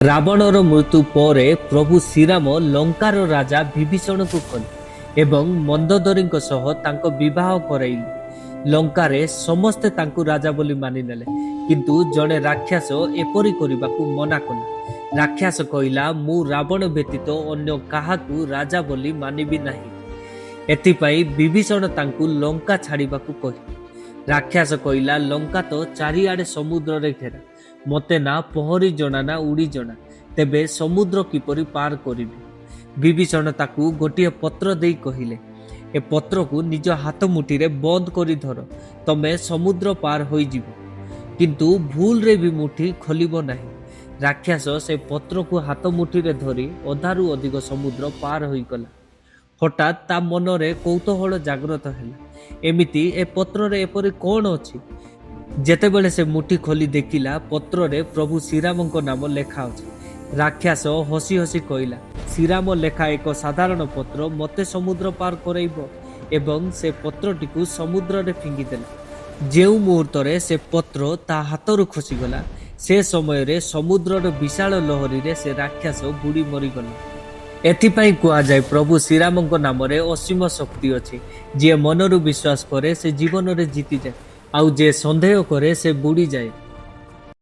ରାବଣର ମୃତ୍ୟୁ ପରେ ପ୍ରଭୁ ଶ୍ରୀରାମ ଲଙ୍କାର ରାଜା ବିଭୀଷଣକୁ କଲେ ଏବଂ ମନ୍ଦୋଦରୀଙ୍କ ସହ ତାଙ୍କ ବିବାହ କରାଇଲେ। ଲଙ୍କାରେ ସମସ୍ତେ ତାଙ୍କୁ ରାଜା ବୋଲି ମାନିନେଲେ, କିନ୍ତୁ ଜଣେ ରାକ୍ଷସ ଏପରି କରିବାକୁ ମନା କଲା। ରାକ୍ଷସ କହିଲା, "ମୁଁ ରାବଣ ବ୍ୟତୀତ ଅନ୍ୟ କାହାକୁ ରାଜା ବୋଲି ମାନିବି ନାହିଁ।" ଏଥିପାଇଁ ବିଭୀଷଣ ତାଙ୍କୁ ଲଙ୍କା ଛାଡ଼ିବାକୁ କହିଲେ। ରାକ୍ଷସ କହିଲା, "ଲଙ୍କା ତ ଚାରିଆଡ଼େ ସମୁଦ୍ରରେ ଘେରା। ମୋତେ ନା ପହଁରି ଜଣା ନା ଉଡ଼ି ଜଣା। ତେବେ ସମୁଦ୍ର କିପରି ପାର କରିବି?" ବିଭୀଷଣ ତାକୁ ଗୋଟିଏ ପତ୍ର ଦେଇ କହିଲେ, "ଏ ପତ୍ରକୁ ନିଜ ହାତ ମୁଠିରେ ବନ୍ଦ କରି ଧର। ତମେ ସମୁଦ୍ର ପାର ହୋଇଯିବ। କିନ୍ତୁ ଭୁଲରେ ବି ମୁଠି ଖୋଲିବ ନାହିଁ।" ରାକ୍ଷସ ସେ ପତ୍ରକୁ ହାତ ମୁଠିରେ ଧରି ଅଧାରୁ ଅଧିକ ସମୁଦ୍ର ପାର ହୋଇଗଲା। ହଠାତ୍ ତା ମନରେ କୌତୂହଳ ଜାଗ୍ରତ ହେଲା। ଏମିତି ଏ ପତ୍ରରେ ଏପରି କ'ଣ ଅଛି? ଯେତେବେଳେ ସେ ମୁଠି ଖୋଲି ଦେଖିଲା, ପତ୍ରରେ ପ୍ରଭୁ ଶ୍ରୀରାମଙ୍କ ନାମ ଲେଖା ଅଛି। ରାକ୍ଷସ ହସି ହସି କହିଲା, "ଶ୍ରୀରାମ ଲେଖା ଏକ ସାଧାରଣ ପତ୍ର ମୋତେ ସମୁଦ୍ର ପାର କରାଇବ?" ଏବଂ ସେ ପତ୍ରଟିକୁ ସମୁଦ୍ରରେ ଫିଙ୍ଗିଦେଲା। ଯେଉଁ ମୁହୂର୍ତ୍ତରେ ସେ ପତ୍ର ତା ହାତରୁ ଖସିଗଲା, ସେ ସମୟରେ ସମୁଦ୍ରର ବିଶାଳ ଲହରୀରେ ସେ ରାକ୍ଷସ ବୁଡ଼ି ମରିଗଲା। ଏଥିପାଇଁ କୁହାଯାଏ, ପ୍ରଭୁ ଶ୍ରୀରାମଙ୍କ ନାମରେ ଅସୀମ ଶକ୍ତି ଅଛି। ଯିଏ ମନରୁ ବିଶ୍ୱାସ କରେ, ସେ ଜୀବନରେ ଜିତିଯାଏ, ଆଉ ଯିଏ ସନ୍ଦେହ କରେ, ସେ ବୁଡ଼ିଯାଏ।